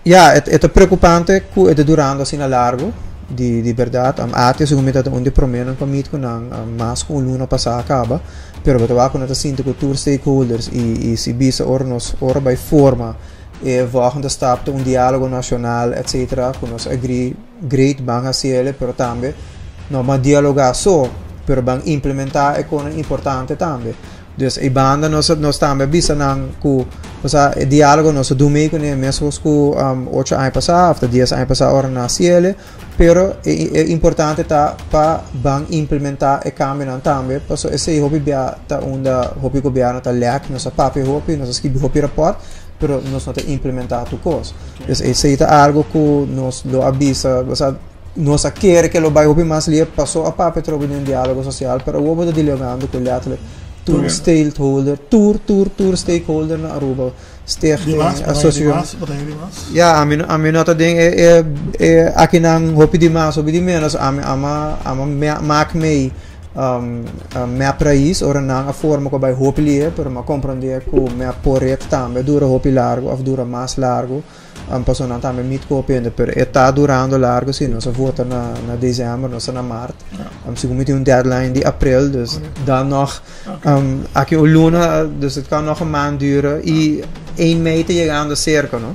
Ja, e ta preocupante cu e ta durando asina largo, di berdad. ATIA segun mi ta un di promenan cu a meet cu nan mas cu un luna pasa a caba, pero bo ta wak cu nan ta sinti cu tur stakeholders y si bisa ora nos ora bay forma e volgende stap ta un dialogo nacional etc. Cu nos agree, great, ban haciele, pero tambe no ban dialoga so, pero ban implementa e conan importante tambe. Dus e banda nos tambe a bisa nan cu, osea, e dialogo nos a dun mee cune mescos cu 8 aña pasa of ta 10 aña pasa ora nan haciele, pero e importante ta pa ban implementa e cambionan tambe, paso esey hopi bia ta unda hopi gobierno ta lek. Nos a papia hopi, nos a skibi hopi rapport, pero nos no ta implementa tur cos. Dus esey ta algo cu nos lo a bisa, osea, nos a kere cu lo bay hopi mas lihe paso a papia trobe den dialogo social, pero awor bo ta dialogando cu letterlijk tur stakeholder, tur stakeholder na Aruba. Stichting, associatie. Ja, ami no ta den e akinan hopi di mas, hopi di menos. Ami ama maak mee MEP Raiz, ora nan a forma cu bay hopi lihe, pero m'a comprende cu MEP Poret tambe dura hopi largo, of dura mas largo. Paso nan tambe meet cu hopi, pero e ta durando largo, si, nos a vota na december, nos na maart. Segun mi tin un deadline di april, dus dan nog aki un luna, dus het kan nog een maand duren. Y 1 mei ta yegando cerca, no?